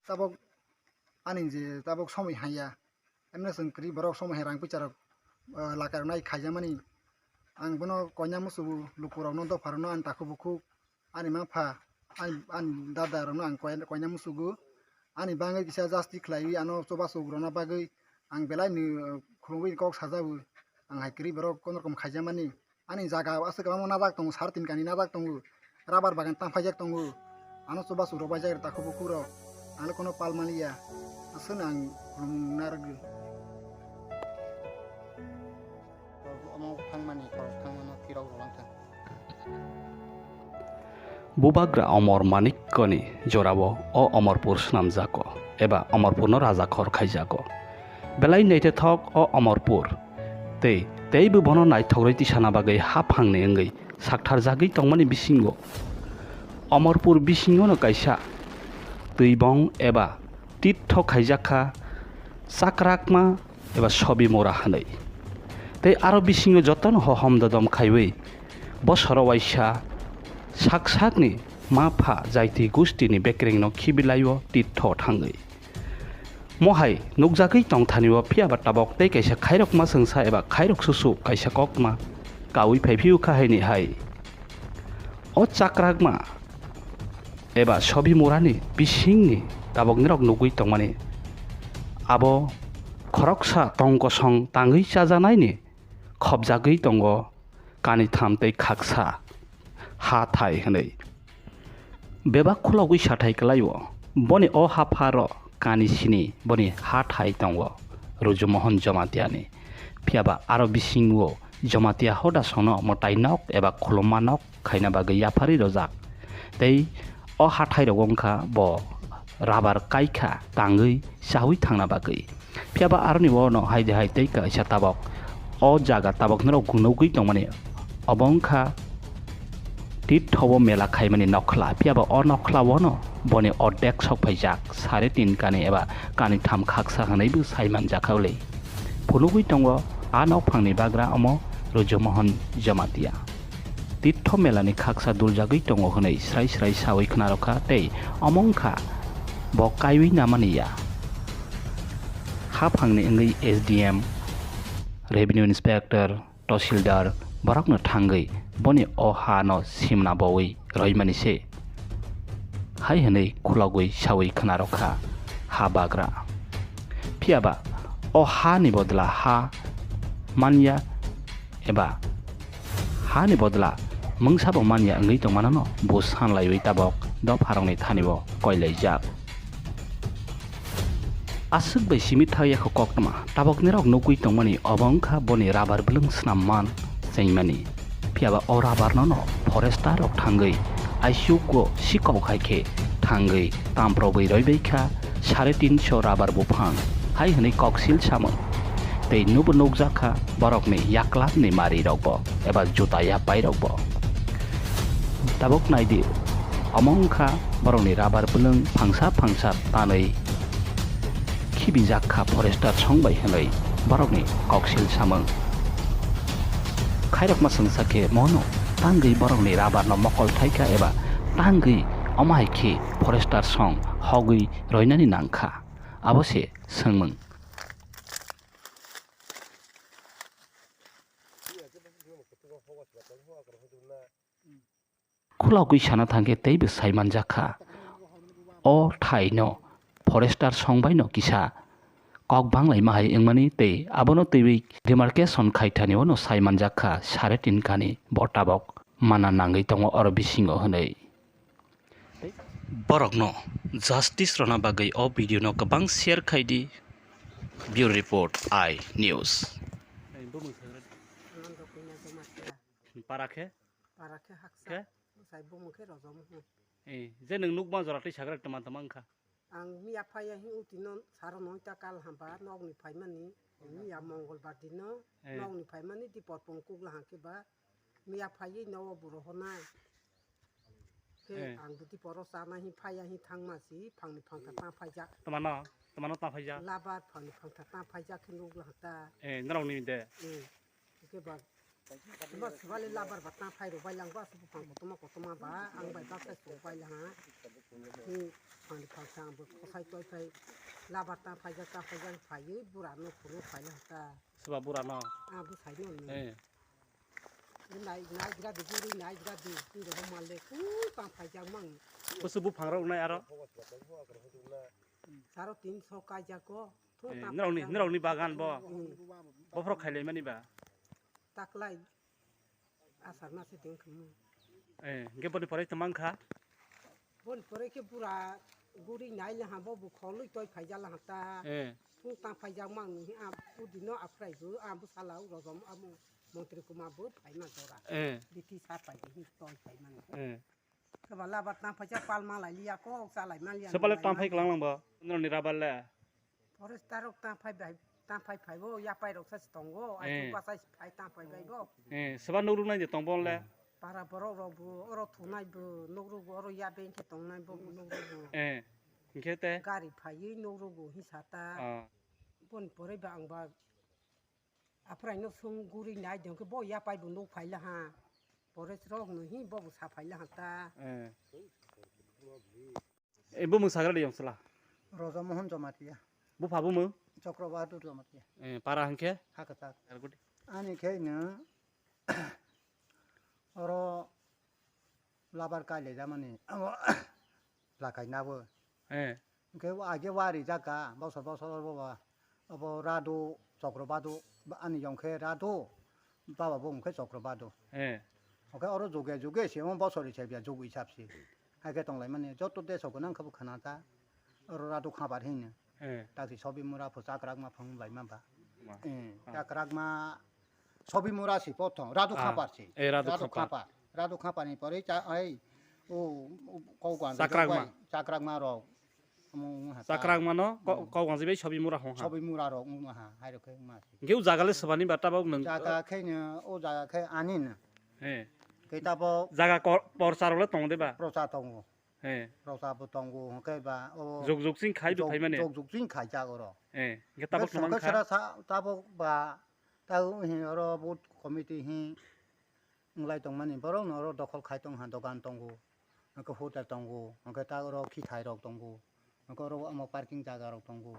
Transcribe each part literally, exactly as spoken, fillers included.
tabok ani je tabok somoi haiya. Emne chwng kwrwi borok somoi hai rang puisa rok, ah, laka rok nai khaijamani. Ang bono koina musugo, luku rokno, dopha rokno, ani takhuk bukhuk, ani mapha, ani, ani dada rokno ang koi-, koina musugo. Ani bagwi kisa justice khlaiwi ano chubachu rwna bagwi ang belai ni, ah, khulumwi kok sajao. Ang hai kwrwi borok kono rokom khaijamani. Ani jaga o aswk kwbangma najak tongo, sar tin kani najak tongo, rubber bagan tangphaijak tongo, ano chubachu rwbaijak takhuk bukhuk rok, ang le kono pal maliya, aswkno ang khulumung narwgwi. Omo thangmani, khorok thangmano phirok rwlang thang. Bubagra Omor Manikkoni jorao o Omorpur swnamjago eba Omorpurno rajakhor khaijago. Belai naithothok o Omorpur. Tei teibo bono naithok rwi tisana bagwi haphangni wngwi saktharjagwi tongmani bisingo Omorpur bisingono kaisa twibong eba titho khaijakha Chakrakma eba Sobimura hwnwi. Tei aro bisingo jotono hohom dodom khaiwi bosoro waisa sak sakni mapha jaiti gustini bekrengno khibilaio titho thangwi. Mohai nukjagwi tongthani o, phiya ba tabok tei kaisa khairokma chwngsa eba khairok susu kaisa kokma kaui phai phiyukha haini hai. O Chakrakma eba Sobimurani bisingni tabok nirok nugwi tongmani. Abo khoroksa tong kosong tangwi chajanaini khobjagwi tongo kanitham tei khaksa ha thai hwnwi. Bebak khulogwi sathai kwlaio, boni o hapharo kani sini boni ha thai tongo Rujumohon Jomatiani. Phiya ba aro bisingo Jomatia hodasongno mwtai nok eba khulumma nok khaina bagwi yapharwi rwjak. Tei o hathai rogo wngkha bo rabar kaikha tangwi chawi thangna bagwi. Phiya ba aroni bono hai de hai tei kaisa tabok o jaga tabok norok nugwi tongmani obo wngkha tithobo mela khaimani nokhla. Phiya ba o nokhla bono boni ordek sok phaijak sare tin kani eba kani tham khaksa hwnwi bo sai manjakha le. Phunugwi tongo a nokphangni bagra omo Rujumohon Jamatia. Titho melani khaksa duljagwi tongo hwnwi srai srai sawi khna rwkha tei omo wngkha bo kaiwi namani ya. Haphangni wngwi S D M, Revenue Inspector, Tahsildar borokno thangwi boni o hano simna bowi roimani se hai hwnwi khulogwi sawi khna rwkha ha bagra. Phiya ba o hani bodla ha manya eba hani bodla mungsa bo manya wngwi tongmano no bo sanlaiwi tabok dopharokni thani bo koilaijak. Aswk bai simi thangya kho koktwma, tabok nirok nugwi tongmani obo wngkha boni rabar bwlwng swnam man chengmani. Phiya ba o rabar no no forester rok thangwi aisuk o sikok hai khe thangwi tamprobwi roibai kha sare tinso rabar buphang hai hwnwi koksil samung. Tei nubo nukjak kha borokni yaklapni marirokbo eba juta yapairokbo. Tabuk naidi, omo wngkha borokni rabar bwlwng phangsa phangsa tanwi khibijak kha forester song bai hwnwi borokni koksil samung. Khairokma swngsa khe mono tangwi borokni rabar no mokol thaikha eba tangwi omo hai khe forester song hogwi roinani nangkha, abo se swngmung. Khulogwi sana thangkhe teibo sai manjakha. O thaino forester song baino kisa kok banglaima hai wngmani tei abono twiwi demarcation khaithani ono sai manjakha sare tin kani bo tabok mana nangwi tongo oro bisingo hwnwi. Borokno justice rwna bagwi o video no kwbang share khai di. Bureau Report, I News. Para khe? Para khe haksa. Khe? Bwsai bumung khe rojomu. Eh, je nwng nukma jora twi sagra tama tama wngkha. Ang miya phaiya hing utino saro noita kal hamba nokni phaimani. Miya Mongolbar dino Eh. Nokni phaimani dipor pung kukla hangkhe ba. Miya phaiwi nogo buro honai. Khe Eh. Ang bwtwi poro chana hi phaiya hi thangma si phangni phangtha ta phaijak. Tamano, tamano ta phaijak. Labar phangni phangtha ta phaijak khe nukla ta. Eh, norokni de. Eh. Khe ba Ba sibali labar ba ta phai rw bai lang ba, se buphang kotorma kotorma ba, ang bai baksa chuk bai lang ha. Ni phang phang sa ang bo khosai toi phai labar ta phai ja ta phai jang phai bura no phuru phai lang ta. Siba bura no. Ah, bo sai no ni. Eh. Nai, nai gira di, guri nai gira di, ni ro mal le, ku tang phai jak mang. Kusu buphang rok nai aro. Saro tin so kai jak ko, thung Eh, tang nrok ni, phai jak. Nrok ni bagan bo. Hmm. Bophorok khailai mani ba. Taklai asar ma se ding khamu. Eh, hingke boni pore tongmang kha. Bon pore khe bura guri nai le ha bo bu kholui toi phai jala ha ta. Eh. Thung tang phai jak mang ni a pudi no a phrai bu a bu sala u rojom a mu montri kuma bu phai ma jora. Eh. Biti sa phai di toi phai man. Eh. Khe ba labar tang phai jak pal ma lai liya ko sa lai ma liya. Sepale tang phai klang lang ba. Nrok ni rabar le. Forest tarok tang phai bai, tang phai phai bo, yapai rok sa si tongo, ai Eh. Chung bachai si phai tang phai bai bo. Eh, seba nuk ruk nai de tong bo le. Para borok rok bo, oro thunai bo, nuk ruk bo, oro ya beng khe tongnai bo, nuk ruk bo. Eh, hingkhe te? Gari phaiwi nuk ruk bo, hisa ta. Ah. Boni pore ba ang ba, aphrai no sung guri nai de, hingkhe bo yapai bo nuk phai la ha. Forest rok no hi bo bo sa phai la ha ta. Eh. E bumung sagra de yong sala. Roja Mohan Jamatia. Bupha bumung? Chakra Bahadur Jamatia. Eh, para hingkhe? Hakachak. Ani khe no oro labar kai le jamani. Abo lakai nabo. Eh. Hingkhe age wari jaka, bosor bosor bo ba. Abo Radu, Chakra Badu, ani yong khe Radu, baba bo hingkhe Chakra Badu. Eh. Hingkhe oro juge juge se omo bosori se bia jugu hisab se. Hai khe tong lai mani, joto desh o gwnang khe bo khna ta, oro Radu Khabar hino. Eh. Taki Sobi Mura pho Chakrakma phang lai ma ba. Ma. Eh, Ah. Chakrakma Sobi Mura se prothom, Radu Ah. Khabar se. Eh, Radu Radu Khabar. Khabar. Radu Khabar ni pore cha, ai, o, o, kau gwan Chakrakma. Chakrakma rok. Omo wng ha ta. Chakrakma no ko-, Hmm. Kau gwan bai Sobi Mura hong ha. Sobi Mura rok wng ha, hai rok khe wng ma se. Hingke o jaga le swbani ba tabok nwng? Jaga khe no, o jaga khe ani no. Eh. Khe tabok Jaga kor-, porsa rok le tong de ba? Porsa tongo. Eh. Porsa bo tongo, hingke ba o Jog jog sing khai bo jog, phaimani? Jog jog sing khai jak oro. Eh. Hingke tabok Hingke tongmang songkhe kha? Sera sa, tabok ba, ta o hi oro booth committee hi wng lai tongmani, borok no oro dokhol khai tong ha, dogan tongo, hingke hotel tongo, hingke ta oro khithai rok tongo. Hingke oro omo parking jaga rok tongo.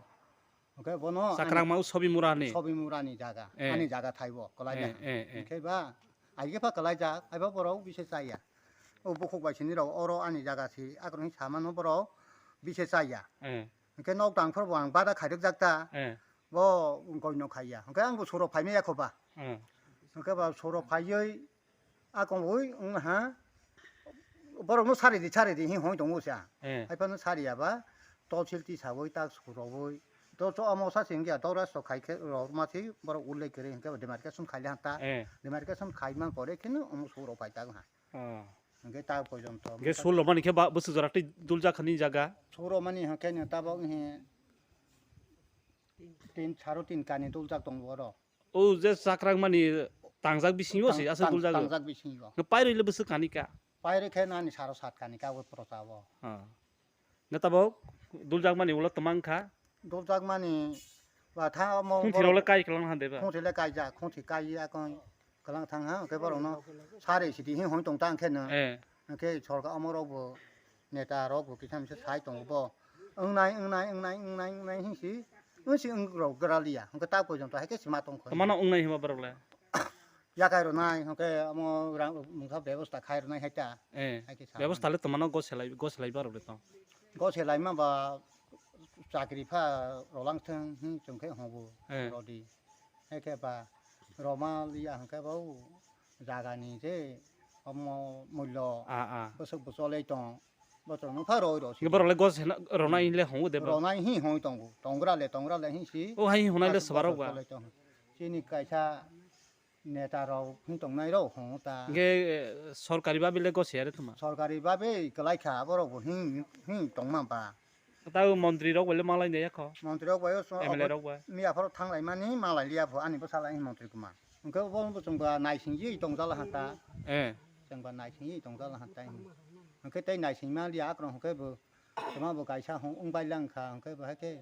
Hingke bono Chakrakma o Sobi Mura ni? Sobi Mura ni jaga, Eh. Ani jaga thaibo, kwlai Eh, jaha. Eh, eh. Hingke ba, aige pha kwlai jak, aibo borok bise chaya. O bukhuk bai sini rok oro ani jaga si, akroni samano borok bise chaya. Eh. Hingke nok tang phor bo ang bada khairok jak ta. Eh. Bo goino khaiya. Hingke ang bo suro phaimaya kho ba. Eh. Hingke ba suro phaiwi Akong ui wng ha, borok no sari di, sari di, hing hoi tongo sa. Eh. Hai phano sari ya ba, tosil ti sawi, tak suku rogwi. To, to, omo sa sing ya, dora so khai khe, rok ma si, borok ulle kere, hingke demarcation khai le han ta. Eh. Demarcation khai man pore khe no, omo su rok pai ta ha. Oh. Hingke ta pojonto. Hingke sul rok mani khe ba, bwswk jora tei dul jak khani jaga? Su rok mani hingke no tabok he, tin, saro tin kani dul jak tongo oro. O je Chakrakmani tangjak bisingo Tang-, se aswk tang-, duljak. Tangjak bisingo. Nw pairwi le bwswk kani ka? Pairwi khe nani saro sat kani ka o prosa o. Ha. Nw tabok duljakmani ulo twmang kha. Duljakmani ba tha omo Khungthi borok rok le kai kwlang han de ba? Khungthi le kaijak, khungthi kai ya kon kwlang thang ha, hwnkhe borok no sari sidi hin hoi tong ta hwnkhe no. Eh. Hwnkhe sorkar omo rok bo neta rok bo kisa misa sai tongo bo. Wngnai, wngnai, wngnai, wngnai, wngnai hinsi, wnsi wng rok gra liya. Hwnkhe ta pojonto hai khe sima tong kho. Tamano wngnai hinba borok le? Yakai rwnai, hwnkhe omo rang mungsa bebosta khai rwnai hai ta. Eh, Hai khe sa bebosta mano. Le tamano goselai, goselai borok le tong? Goselai ma ba chakri pha rolang thung hin chwng khe hongo Eh. rodi. Hai khe ba roma liya hwnkhe bo jagani je omo mullo Ah, ah. bwswk bo cholai tong. Bochor nung pha roi rw si. Borok le gos hena, rona hin le hongo de ba? Ronai hin hoi tongo. Tongra le, tongra le hin si. O hai honai le Aswk swarok bochor ba? Cholai tong. Chini kaisa neta rok hin tongnai rok hongo ta. Hingke, eh, sorkari babe le gos ya re tuma? Sorkari babe kwlai kha, borok bo hin, hin tongma ba. Ta o montri rok bai le malai ne yakho? Montri rok bai o so-, M L A abo rok bai? Miya phoro thanglai mani malai liya pho ani bwsala hin montri kuma. Hwnkhe bo bo chwng ba naisingwi tongjala ha ta. Eh. Chwng ba naisingwi tongjala ha ta. Hwnkhe tei naisingma liya akrong hwnkhe bo toma bo kaisa hwn-, wng bai lang kha hwnkhe bo hai khe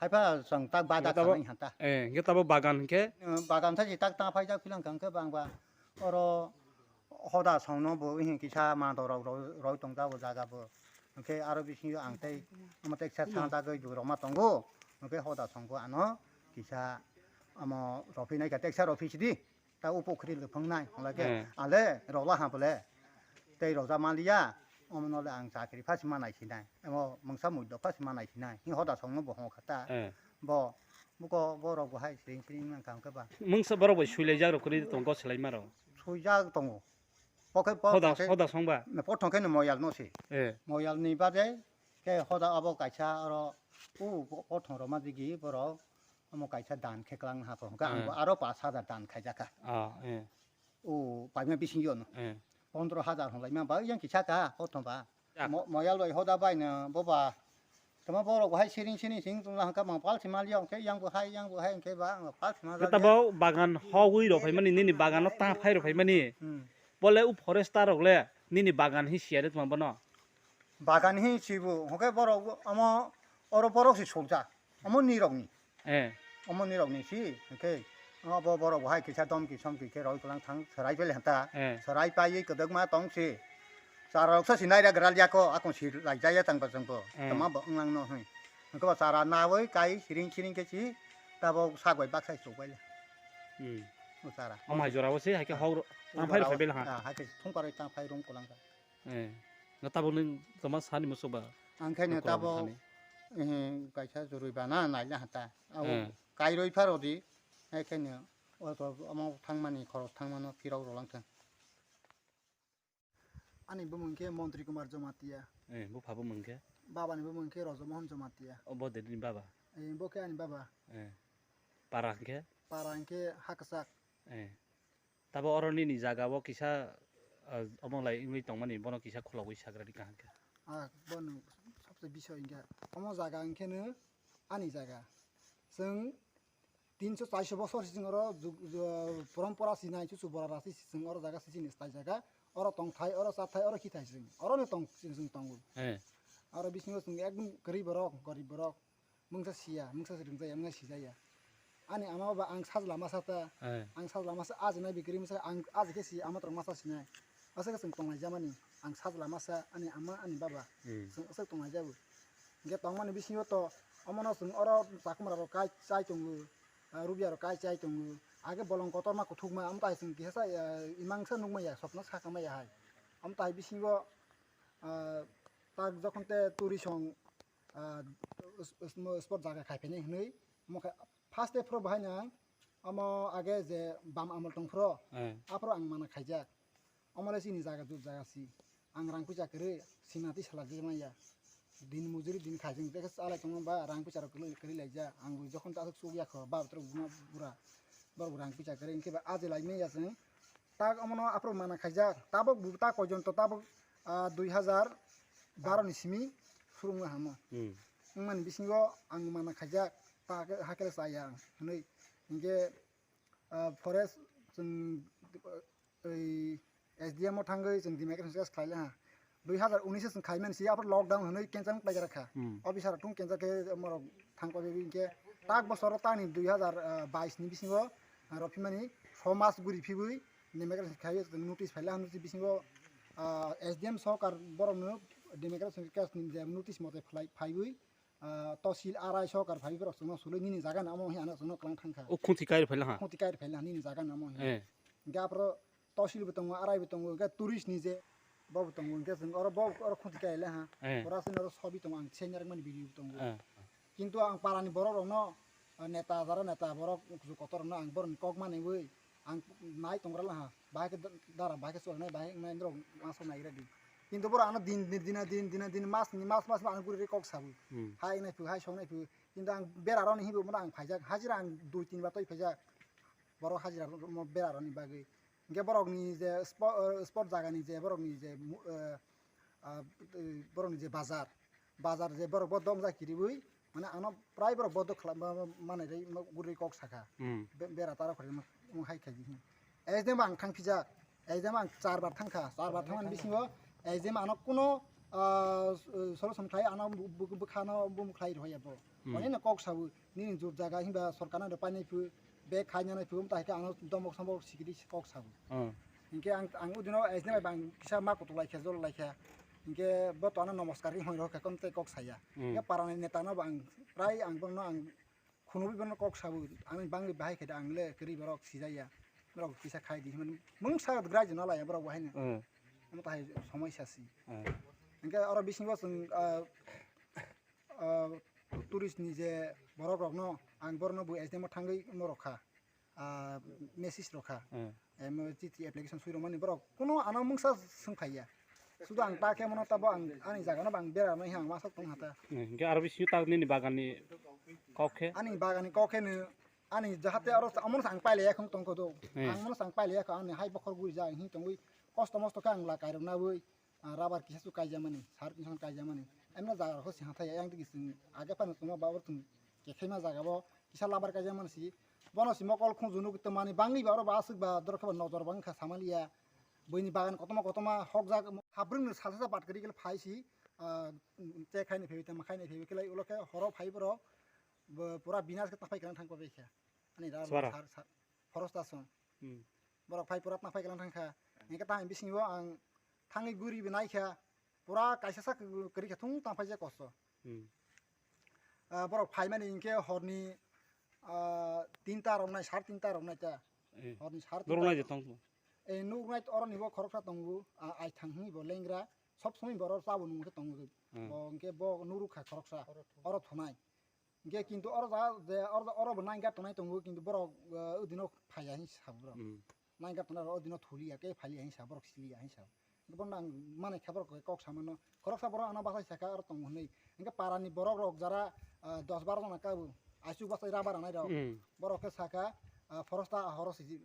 Haiphano chwng tak bada Hingke tabo, khanai hanta. Eh, hingke tabo bagan hingke? Eh, bagan thachi tak ta phaijak philang kha hingke bang ba oro hoda songno bo hing kisa mandorok roi, roi tongjago jaga bo. Hingke aro bisingo ang tei omo teksa Hmm. santa goi jurok ma tongo. Hingke hoda songbo ano kisa omo rophinaikha teksa rophisi di. Ta o pukhri le phwngnai, hwnlai khe, Hmm. ale rokla ha bole. Tei rokja manliya, omo nole ang chakri phasi manai sinai. Emo mungsa muido phasi manai sinai. Hi hoda songno bo hongkha ta. Hmm. Bo, buko borok bo hai siring siring nang kang khe ba. Mungsa borok bai suilai jak rok kwrwi tong go selai maro. Suijak tongo. Bo khe bo Hoda, bo khe hoda songba. Pothong khe no moyal no se. Eh. Moyal ni bade khe hoda abo kaisa oro u pothong rok ma digi borok omo kaisa dan khe klang ha ko. Hwnkhe ang bo Hmm. aro pash hajar dan khaijak kha. Ah, eh. O paima bising yo no. Eh. Pondro hajar hwnlai ma ba yang kisa ka pothong ba. Ya. Mo-, moyal bai hoda bai no bo ba. Tama borok bo hai siring siring sing tong lang kha mang pal si mal yong khe yang bo hai yang bo hai hwnkhe ba ang pal si mal Khe jak tabo ya. Bagan hogwi rok phaimani, nini bagano ta phai rok phaimani. Hmm. Bole u forester rok le nini bagan hi siya de tuma bono. Bagan hi sibu hwnkhe borok omo oro borok si sokjak. Omo nirokni. Eh. Omo nirokni si, hwnkhe, omo bo borok bo hai kisa domki somki khe roi kwlang thang, serai pele hanta. Eh. Serai paiwi kwdwkma tong si. Chara rok sa si naira gral ya ko, akung si lai jaya tang ba chwng bo. Eh. Tama bo wng lang no hwn. Hwnkhe bo chara nawi kai siring siring khe si, tabo sak bai baksa chuk bai le. Hmm. O chara. Omo hai jora bo se, hai khe Ah. hok ro-, O tang phai jora rok o, phai bele ha. Ah, hai khe thung paroi tang phai rung kwlang kha. Eh, na tabuk nung tama sani muchuk ba? Ang khe no Nokora tabuk, thani. Eh, kaisa jurui bana naila hata. Abo Eh. kairoi pharo di, hai khe no, o to omo thangmani, khorok thangmano phirok rolang thang. Ani bumung khe Montri Kumar Jamatia. Eh, bupha bumung khe? Baba ni bumung khe Rojo Mohon Jamatia. O bo dedini baba? Eh, bo khe ani baba. Eh. Para hwnkhe? Para hwnkhe Haksak. Eh. Tabo oro nini jaga o kisa, ah, omo lai wngwi tongmani, bono kisa khulogwi sagra di kaham khe. Ah, bono sabse bisoi hwnkhe, omo jaga hwnkhe no ani jaga. Chwng tinso chaiso bosor si chwng oro jug-, jo-, porompora si nai chuchu bora rasi si chwng oro jaga si chini stai jaga. Oro tongthai, oro chathai, oro khithai chwng. Oro no tong, chwng, chwng tongo. Eh. Oro bisingo chwng ekdom kwrwi borok, gorib borok. Mungsa siya, mungsa se ringjaya, mungsa sijaya. Ani ama ba ang sajla masa ta, Eh. ang sajla masa aji nai bikiri masa ang aji khe si ama torok masa sinai. Asa khe chwng tonglai jamani, ang sajla masa ani ama ani baba. Hmm. Chwng asa tonglai jabu. Hingke tongmani bisingo to omono chwng oro chakumra rok kai chai tongo, ah, rubia rok kai chai tongo. Age bolong kotorma kuthukma, amtai chwng kisa, ah, imangsa nukmaya, sopno sakamaya hai. Amtai bisingo, ah, tak jokhon te turi song ah, s-, s-, mo-, sport jaga khai phainai hwnwi, omo khe first day phuru bahai no ang, omo age je bam amol tong phuru, Eh. aphuru ang mana khaijak. Omo le chini jaga jut jaga si. Ang rang puisa kwrwi, sima twi salai jai manya. Din mujuri din khai jeng, je khe chalai tongma ba rang puisa rok kwrwi, kwrwi laijak. Ang bo jokhon ta aswk chuk ya kho, ba botrok buma bura. Borok bo rang puisa kwrwi, hwnkhe ba aje lai manya chwng. Tak omono aphuru mana khaijak, tabuk bo ta koijon to tabuk, ah, dui hazar baro ni simi phuru wngma hamo. Hmm. Wngmani bisingo ang mana khaijak, ta khe hakhe chaya ang hwnwi. Hinkhe, ah, forest chwng, oi, S D M o thangwi chwng demarcation case khlai laha. Dui hazar unis o chwng khaimani si, aphuru lockdown hwnwi cancel wng khlaijak kha. Hmm. Officer rok thung cancel khe morok thang koi bai hinkhe tak bosoro tani dui hazar bais ni bisingo, ah, rw phimani so mas guri phibwi demarcation khai chwng notice phaila, notice bisingo, ah, S D M sokar borokno demarcation case ni je notice mote phlai phaiwi, ah, tosil arai sokar phaiwi borok chwngno sulwi nini jaga ni omo hinwi ano chwngno kwlang thangkha. O khungti kair phaila ha? Khungti kair phaila nini jaga ni omo hinwi. Eh. Hinkhe aphuru tosil bo tongo, arai bo tongo, hinkhe tourist ni je bo bo tongo, hinkhe chwng oro bo oro khungti kaila ha. Eh. Oro aswk oro sobi tongo, ang senior mani video bo tongo. Eh. Kintu ang para ni borok rok no, ah, neta jara neta borok kuchuk kotor rok no ang borok ni kok manwi ang nai tong rwla ha. Bahai khe da-, dara bahai khe chwla nai bahai wngnai norok ma sok nai gra di. Kintu borok ano din, din, dina din, dina din, mas ni mas, mas, mas ano guri kok sabu. Hmm. Hai wngnai phu, hai sok nai phu. Kintu ang bera rok ni hinwi bo ang phaijak. Hajira ang dui tin bar toi phaijak. Borok hajira rok mo bera rok ni bagwi. Hinkhe borokni je spo-, eh, sport jagani je borokni je mu-, eh, ah, eh, borokni je bazar, bazar je borok bo dong jak kiriwi, mane ano prai borok bodo khlai ma-, ma-, manai rwi ma-, gurui kok sakha. Hmm. Be-, bera tara khori ma-, ma hai khaidi hin. Ejde ma ang thang phijak, ejde ma ang char bar thangkha, char bar thangmani bisingo ejde ma ano kuno ah, solution khlai ano bu-, bu-, bwkhano bumu khlai rwya bo. Hmm. Ani no kok sabu nini jur jaga hinba sorkarno painai phu, bag khaina nai phu, umta hai khe ano dombok sombok sikiri kok sabu. Hmm. Hinkhe ang, ang udino S D M bai bang kisa ma kutuk lai khe, jol lai khe. Hinkhe bo to ano nomoskar khe hoi rw khe, kom tei kok saya. Hmm. Hinkhe parani neta no bang prai ang bono ang khunubui bono kok sabu, ani bangwi bahai khe de ang le kwrwi borok sijaya. Borok kisa khai di hinmani mungsa grai jona lai borok bo haino. Hmm. Omo tahai somoi sasi. Hmm. Hinkhe oro bisingo chwng, ah, ah, tourist ni je borok rokno ang borno bo S D M o thangwi omo rokha. Ah, message rokha. Hmm. Em, chithi application swi rwmani borok kuno ano mungsa swng phaiya. Sudu ang ta khe mano tabo ang ani jaga no ang bera nai ang masok tong hata. Hmm, hinkhe aro bisingo tak nini bagan ni kok khe? Ani bagan ni kok khe no ani jahate aro sa-, amon sa ang paile yakhung tong kodo. Hmm. Ang mano sa ang paile yakho ani hai bokhor guri ja ang hin tongwi kosto mosto khe ang la kairok nawi. Ah, rubber kisa su kaijamani, sar kisa kaijamani. Emno jaga rok se hathai yang tigi sing age phano tongma babur tung kekhaima jaga bo kisa labar kaijamani si. Bono si mokol khunju nuk tongmani bangwi ba oro ba aswk ba dorok khe ba nojor bang kha samaliya. Buini bagan kotorma kotorma hokjak habrwng ni salsa sa bat kwrwi khe phai si, ah, te khaini phaiwi tama khaini phaiwi khe lai ulo khe horo phai borok bo pura binas khe taphai kwrang thang pabai khe. Ani da Swara. Sar, sar, Forosta song. Hmm. Borok phai pura tang phai kalang thang kha. Hinkhe tang bisingo ang thangwi guri bo nai kha. Pura kaisa sak kwrwi kha thung tang phai je kosto. Hmm. Ah, borok phaimani hinkhe horni, ah, tinta rok nai, sar tinta rok nai ta. Eh. Horni sar Norok tinta nai rok. Je tong. Eh, nuk nai oro ni bo khoroksa tongo, ah, ai thang hwnwi bo lengra. Sob somoi borok chabo nung khe tongo. Hmm. Bo hinkhe bo nuruk kha khoroksa. Oro thunai. Hinkhe kintu oro ja-, je oro, oro bo nine gate tongnai tongo, kintu borok, eh, odino phaiya hin sa borok. Hmm. Nine gate tongnai rok odino thuliya, khe phaliya hin sa borok, siliya hin sa. Hinkhe bono ang manai khe borok kok samano, khoroksa borok ano bachai saka oro tongo hinwi. Hinkhe parani borok rok jara, eh, dos baro jona kabo, aichuk bachai rubber ranai rok. Hmm. Borok khe saka, eh, forosta horo siji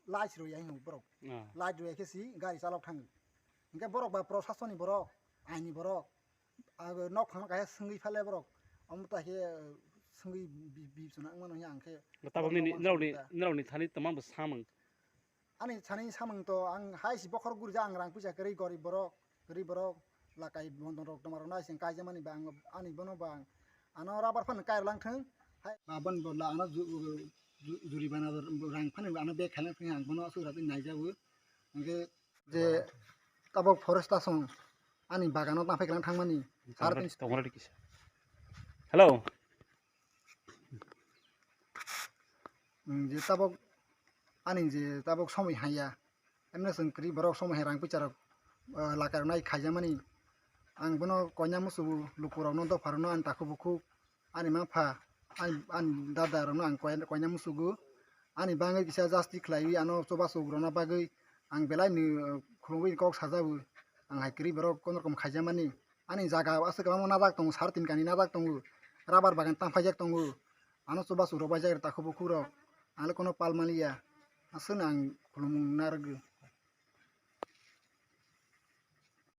light rwya hin borok. Ah. Light rwya khe si gari chalok thango. Hinkhe borok ba prosasoni borok, aini borok, Abo nok phano kaisa swngwi phale borok. Omo ta khe, eh, swngwi bi-, bi-, bibsona wngmano hiya ang khe. Tabok nini, norok norokni, ta. Norokni thani tongma bo samung. Ani thani samung to ang hai si bokhorok gurija ang rang puisa kwrwi gorib borok, kwrwi borok, lakai bondon rok tongma rok nai sing kaijamani ba ang ani bono ba ang ano rubber phano kairwlang thung. Hai ba bon bo la ano ju-, ju-, juribana rang phano ano bag khaina thung ang bono aswk rati naijago. Hinkhe je tabok forest asong ani bagano tangphai kwlang thangmani. Sar tin- Tongmani kisa. Hello. Mm, je tabok ani je tabok somoi haya. Emne chwng kwrwi borok somoi hai rang puisa rok, ah, laka rok nai khaijamani. Ang bono koina musugo lukurokno dopharokno ani takhuk bukhuk. Ani mapha, ani, ani dada rokno ang koi-, koina musugo. Ani bagwi kisa justice khlaiwi ano chubachu rwna bagwi ang belai ni, uh, khulumui kok sajago. Ang hai kwrwi borok kono rokom khaijamani. Ani jaga aswk kwbangma najak tongo, sar tin kani najak tongo. Rubber bagan tangphaijak tongo. Ano chubachu rwbaijak takhuk bukhuk rok. Ang le kono pal maliya. Aswkno ang khulumung narwgo.